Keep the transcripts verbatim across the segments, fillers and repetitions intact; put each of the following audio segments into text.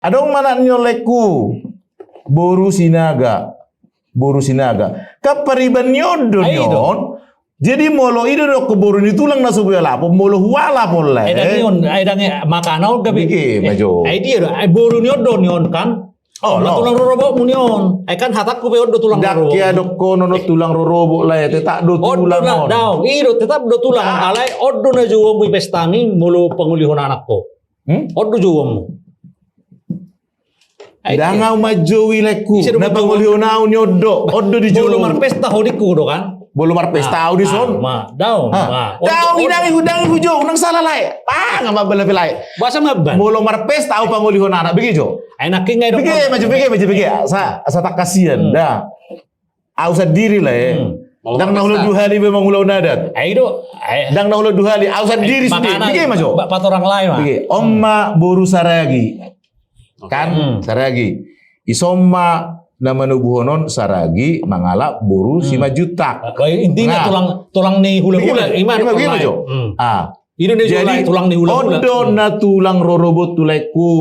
Adong ma anak ni on laengku, boru Sinaga. Boru Sinaga. Kan pariban ni on do ni on. Jadi molo i do dohonon boru ni tulang na so boi alapon, molo hualap on lae. Ai dang i on, ai dang i makana on gabe. Bege ma jo. Ai dia do, ai boru ni on do ni on kan. Oh, tulang rorobotmu ni on. Ai kan hatangku pe on do tulang rorobot. Dang hea dohonon on tulang rorobot lae, tetap do tulang on. Daong, i do tetap do tulang on. Alai on do na jouonmu di pestami molo pangolihon anak ho. On do jouonmu. Dang au manjou i laengku. Na pangolihon au ni on do. On do di jou. Molo marpesta ho dingku do kan. Molo marpesta au dison. Ma daong. Daong i, dang i hujou, nang sala lae. Pang ma bala pe lae. Boasa mambahen? Molo marpesta au pangolihon anak bege jo. Ai nangkin ngai do. Bege ma jo, bege ma jo, bege. Asa tangkas sian da. Au sandiri lae. Dang na hulehon dua hali be mangulahon adat. Ai do. Dang na hulehon dua hali, au sandiri sude. Bege ma jo. Patorang lae ma. Bege. On ma boru Saragi. Kan Saragi. Ison ma na manobuhon on Saragi mangalap boru Simanjuntak. Intina tulang, tulang ni hulahula. Ima, ima jo. Jadi tulang ni hulahula. On do na tulang rorobot tu laengku.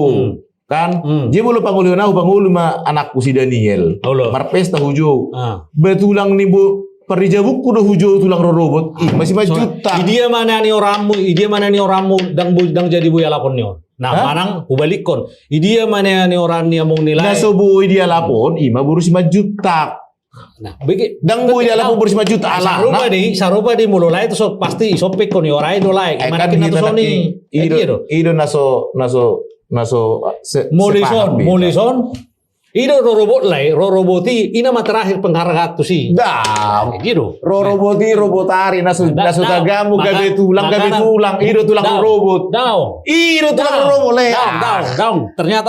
Kan? Jadi molo pangolihon au, pangoli ma anakku si Daniel. Marpesta hujou. Ba tulang ni bo parjabungku do hujou tulang rorobot. Ima Simanjuntak. Idia ma na nioranmu, idia ma na nioranmu dang jadi boi alapon ni on. Nah, manang hubalikkon. Idia ma na nioran ni among ni lae. Na so boi dialapon, ima boru Simanjuntak. Nah, bege. Dang boi dialapon boru Simanjuntak. Ala sarupa do i, sarupa do i molo lae tu so pasti isompe ko ni orai do lae. Ima na tu soni. I do na so, na so, na so. Molo ison, molo ison. I do rorobot lae, rorobot i, i nama terakhir penghargaan tu si. Dang. Rorobot i, robot ari, na so, na so tagamu gabe tulang, gabe tulang. I do tulang rorobot. Daong. I do tulang rorobot lae. Daong, daong. Ternyata